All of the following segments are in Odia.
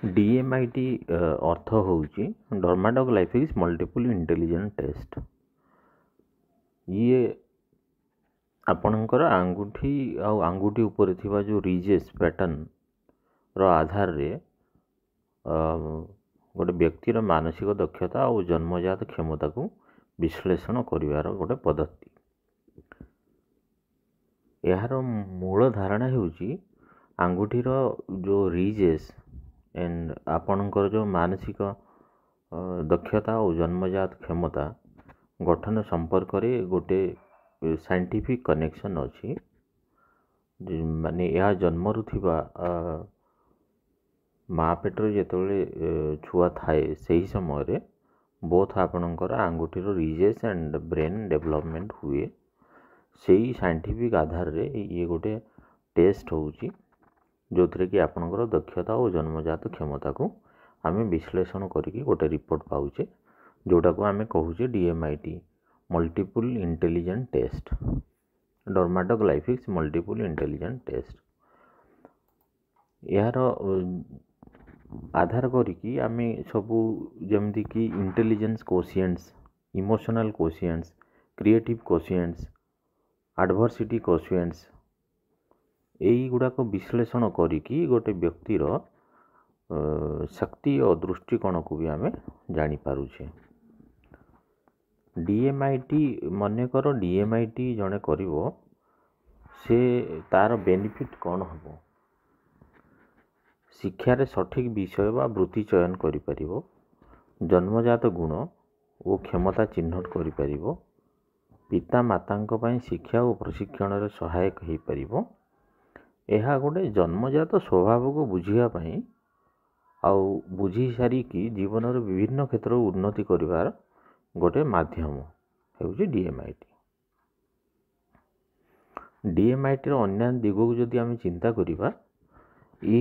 DMIT ଅର୍ଥ ହେଉଛି ଡର୍ମାଟୋଗ୍ଲାଇଫିକ୍ସ ମଲ୍ଟିପୁଲ୍ ଇଣ୍ଟେଲିଜେଣ୍ଟ ଟେଷ୍ଟ। ଇଏ ଆପଣଙ୍କର ଆଙ୍ଗୁଠି ଆଉ ଆଙ୍ଗୁଠି ଉପରେ ଥିବା ଯେଉଁ ରିଜେସ୍ ପ୍ୟାଟର୍ନର ଆଧାରରେ ଗୋଟେ ବ୍ୟକ୍ତିର ମାନସିକ ଦକ୍ଷତା ଆଉ ଜନ୍ମଜାତ କ୍ଷମତାକୁ ବିଶ୍ଳେଷଣ କରିବାର ଗୋଟେ ପଦ୍ଧତି। ଏହାର ମୂଳ ଧାରଣା ହେଉଛି ଆଙ୍ଗୁଠିର ଯେଉଁ ରିଜେସ୍ ଆଣ୍ଡ ଆପଣଙ୍କର ଯେଉଁ ମାନସିକ ଦକ୍ଷତା ଓ ଜନ୍ମଜାତ କ୍ଷମତା ଗଠନ ସମ୍ପର୍କରେ ଗୋଟେ ସାଇଣ୍ଟିଫିକ୍ କନେକ୍ସନ୍ ଅଛି। ମାନେ ଏହା ଜନ୍ମରୁ ଥିବା ମା ପେଟରେ ଯେତେବେଳେ ଛୁଆ ଥାଏ, ସେହି ସମୟରେ ବୋଥ୍ ଆପଣଙ୍କର ଆଙ୍ଗୁଠିର ରିଜେସ୍ ଆଣ୍ଡ ବ୍ରେନ୍ ଡେଭଲପମେଣ୍ଟ ହୁଏ। ସେଇ ସାଇଣ୍ଟିଫିକ୍ ଆଧାରରେ ଇଏ ଗୋଟେ ଟେଷ୍ଟ ହେଉଛି, ଯେଉଁଥିରେ କି ଆପଣଙ୍କର ଦକ୍ଷତା ଓ ଜନ୍ମଜାତ କ୍ଷମତାକୁ ଆମେ ବିଶ୍ଳେଷଣ କରିକି ଗୋଟେ ରିପୋର୍ଟ ପାଉଛେ, ଯେଉଁଟାକୁ ଆମେ କହୁଛେ DMIT, multiple intelligent test, dermatoglyphics multiple intelligent test. ଏହାର ଆଧାର କରିକି ଆମେ ସବୁ ଯେମିତିକି intelligence quotients, emotional quotients, creative quotients, adversity quotients, ଏଇଗୁଡ଼ାକ ବିଶ୍ଳେଷଣ କରିକି ଗୋଟେ ବ୍ୟକ୍ତିର ଶକ୍ତି ଓ ଦୃଷ୍ଟିକୋଣକୁ ବି ଆମେ ଜାଣିପାରୁଛେ। DMIT, ମନେକର DMIT ଜଣେ କରିବ, ସେ ତାର ବେନିଫିଟ୍ କ'ଣ ହେବ? ଶିକ୍ଷାରେ ସଠିକ୍ ବିଷୟ ବା ବୃତ୍ତି ଚୟନ କରିପାରିବ, ଜନ୍ମଜାତ ଗୁଣ ଓ କ୍ଷମତା ଚିହ୍ନଟ କରିପାରିବ, ପିତାମାତାଙ୍କ ପାଇଁ ଶିକ୍ଷା ଓ ପ୍ରଶିକ୍ଷଣରେ ସହାୟକ ହୋଇପାରିବ। ଏହା ଗୋଟେ ଜନ୍ମଜାତ ସ୍ୱଭାବକୁ ବୁଝିବା ପାଇଁ ଆଉ ବୁଝି ସାରିକି ଜୀବନର ବିଭିନ୍ନ କ୍ଷେତ୍ରରେ ଉନ୍ନତି କରିବାର ଗୋଟେ ମାଧ୍ୟମ ହେଉଛି DMIT। DMITର ଅନ୍ୟାନ୍ୟ ଦିଗକୁ ଯଦି ଆମେ ଚିନ୍ତା କରିବା, ଏ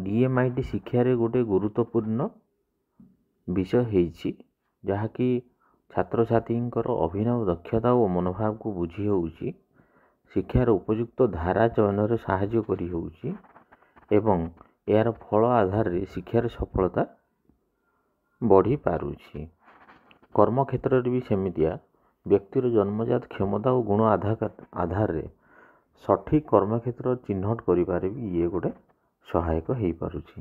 DMIT ଶିକ୍ଷାରେ ଗୋଟେ ଗୁରୁତ୍ୱପୂର୍ଣ୍ଣ ବିଷୟ ହେଇଛି, ଯାହାକି ଛାତ୍ରଛାତ୍ରୀଙ୍କର ଅଭିନବ ଦକ୍ଷତା ଓ ମନୋଭାବକୁ ବୁଝି ହେଉଛି, ଶିକ୍ଷାର ଉପଯୁକ୍ତ ଧାରା ଚୟନରେ ସାହାଯ୍ୟ କରି ହେଉଛି ଏବଂ ଏହାର ଫଳ ଆଧାରରେ ଶିକ୍ଷାରେ ସଫଳତା ବଢ଼ିପାରୁଛି। କର୍ମକ୍ଷେତ୍ରରେ ବି ସେମିତିଆ ବ୍ୟକ୍ତିର ଜନ୍ମଜାତ କ୍ଷମତା ଓ ଗୁଣ ଆଧାରରେ ସଠିକ୍ କର୍ମକ୍ଷେତ୍ର ଚିହ୍ନଟ କରିବାରେ ବି ଇଏ ଗୋଟେ ସହାୟକ ହେଇପାରୁଛି।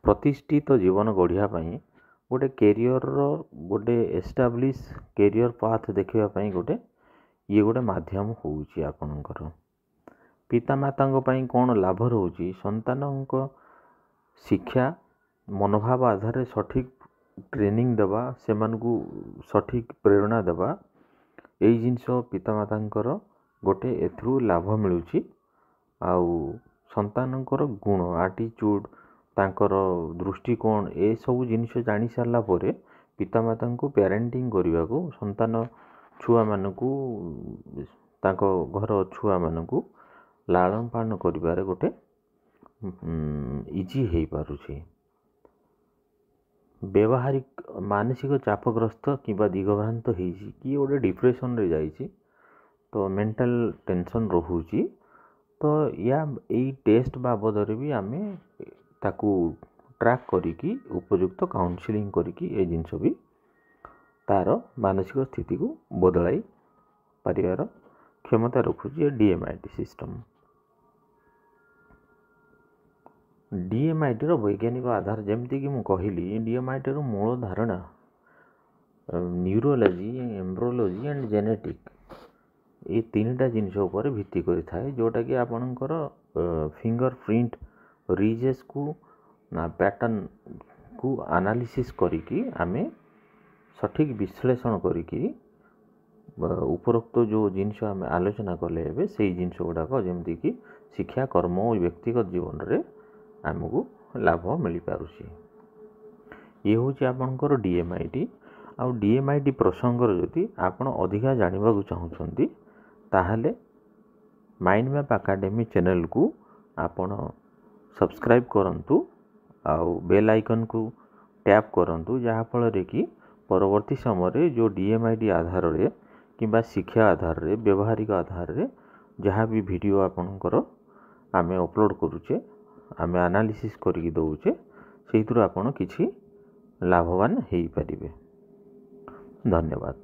ପ୍ରତିଷ୍ଠିତ ଜୀବନ ଗଢ଼ିବା ପାଇଁ, ଗୋଟେ କ୍ୟାରିୟରର ଗୋଟେ ଏଷ୍ଟାବ୍ଲିଶ୍ କ୍ୟାରିୟର ପାଥ୍ ଦେଖିବା ପାଇଁ ଇଏ ଗୋଟେ ମାଧ୍ୟମ ହେଉଛି। ଆପଣଙ୍କର ପିତାମାତାଙ୍କ ପାଇଁ କ'ଣ ଲାଭ ରହୁଛି? ସନ୍ତାନଙ୍କ ଶିକ୍ଷା ମନୋଭାବ ଆଧାରରେ ସଠିକ୍ ଟ୍ରେନିଂ ଦେବା, ସେମାନଙ୍କୁ ସଠିକ୍ ପ୍ରେରଣା ଦେବା, ଏଇ ଜିନିଷ ପିତାମାତାଙ୍କର ଗୋଟେ ଏଥିରୁ ଲାଭ ମିଳୁଛି। ଆଉ ସନ୍ତାନଙ୍କର ଗୁଣ, ଆଟିଚ୍ୟୁଡ଼୍, ତାଙ୍କର ଦୃଷ୍ଟିକୋଣ, ଏସବୁ ଜିନିଷ ଜାଣି ସାରିଲା ପରେ ପିତାମାତାଙ୍କୁ ପ୍ୟାରେଣ୍ଟିଂ କରିବାକୁ, ସନ୍ତାନ ଛୁଆମାନଙ୍କୁ, ତାଙ୍କ ଘର ଛୁଆମାନଙ୍କୁ ଲାଳନ ପାଳନ କରିବାରେ ଗୋଟେ ଇଜି ହେଇପାରୁଛି। ବ୍ୟବହାରିକ ମାନସିକ ଚାପଗ୍ରସ୍ତ କିମ୍ବା ଦିଗଭ୍ରାନ୍ତ ହେଇଛି, କିଏ ଗୋଟେ ଡିପ୍ରେସନରେ ଯାଇଛି, ତ ମେଣ୍ଟାଲ ଟେନସନ୍ ରହୁଛି, ତ ଏଇ ଟେଷ୍ଟ ବାବଦରେ ବି ଆମେ ତାକୁ ଟ୍ରାକ୍ କରିକି ଉପଯୁକ୍ତ କାଉନସିଲିଂ କରିକି ଏ ଜିନିଷ ବି ତାର ମାନସିକ ସ୍ଥିତିକୁ ବଦଳାଇ ପାରିବାର କ୍ଷମତା ରଖୁଛି ଏ DMIT system. DMITର ବୈଜ୍ଞାନିକ ଆଧାର, ଯେମିତିକି ମୁଁ କହିଲି, DMITର ମୂଳ ଧାରଣା ନ୍ୟୁରୋଲୋଜି, ଏମ୍ବ୍ରୋଲୋଜି ଆଣ୍ଡ ଜେନେଟିକ୍, ଏ ତିନିଟା ଜିନିଷ ଉପରେ ଭିତ୍ତି କରିଥାଏ, ଯେଉଁଟାକି ଆପଣଙ୍କର ଫିଙ୍ଗର ପ୍ରିଣ୍ଟ ରିଜେସ୍କୁ ନା ପ୍ୟାଟର୍ନକୁ ଆନାଲିସିସ୍ କରିକି ଆମେ ସଠିକ୍ ବିଶ୍ଳେଷଣ କରିକି ଉପରୋକ୍ତ ଯେଉଁ ଜିନିଷ ଆମେ ଆଲୋଚନା କଲେ ଏବେ, ସେଇ ଜିନିଷ ଗୁଡ଼ାକ ଯେମିତିକି ଶିକ୍ଷା, କର୍ମ ଓ ବ୍ୟକ୍ତିଗତ ଜୀବନରେ ଆମକୁ ଲାଭ ମିଳିପାରୁଛି। ଇଏ ହେଉଛି ଆପଣଙ୍କର DMIT। ଆଉ DMIT ପ୍ରସଙ୍ଗରେ ଯଦି ଆପଣ ଅଧିକା ଜାଣିବାକୁ ଚାହୁଁଛନ୍ତି, ତାହେଲେ ମାଇଣ୍ଡ ମ୍ୟାପ୍ ଏକାଡେମୀ ଚ୍ୟାନେଲକୁ ଆପଣ ସବସ୍କ୍ରାଇବ୍ କରନ୍ତୁ ଆଉ ବେଲ୍ ଆଇକନ୍କୁ ଟ୍ୟାପ୍ କରନ୍ତୁ, ଯାହାଫଳରେ କି ପରବର୍ତ୍ତୀ ସମୟରେ ଯେଉଁ DMIT ଆଧାରରେ କିମ୍ବା ଶିକ୍ଷା ଆଧାରରେ, ବ୍ୟବହାରିକ ଆଧାରରେ ଯାହା ବି ଭିଡ଼ିଓ ଆପଣଙ୍କର ଆମେ ଅପଲୋଡ଼ କରୁଛେ, ଆମେ ଆନାଲିସିସ୍ କରିକି ଦେଉଛେ, ସେଇଥିରୁ ଆପଣ କିଛି ଲାଭବାନ ହେଇପାରିବେ। ଧନ୍ୟବାଦ।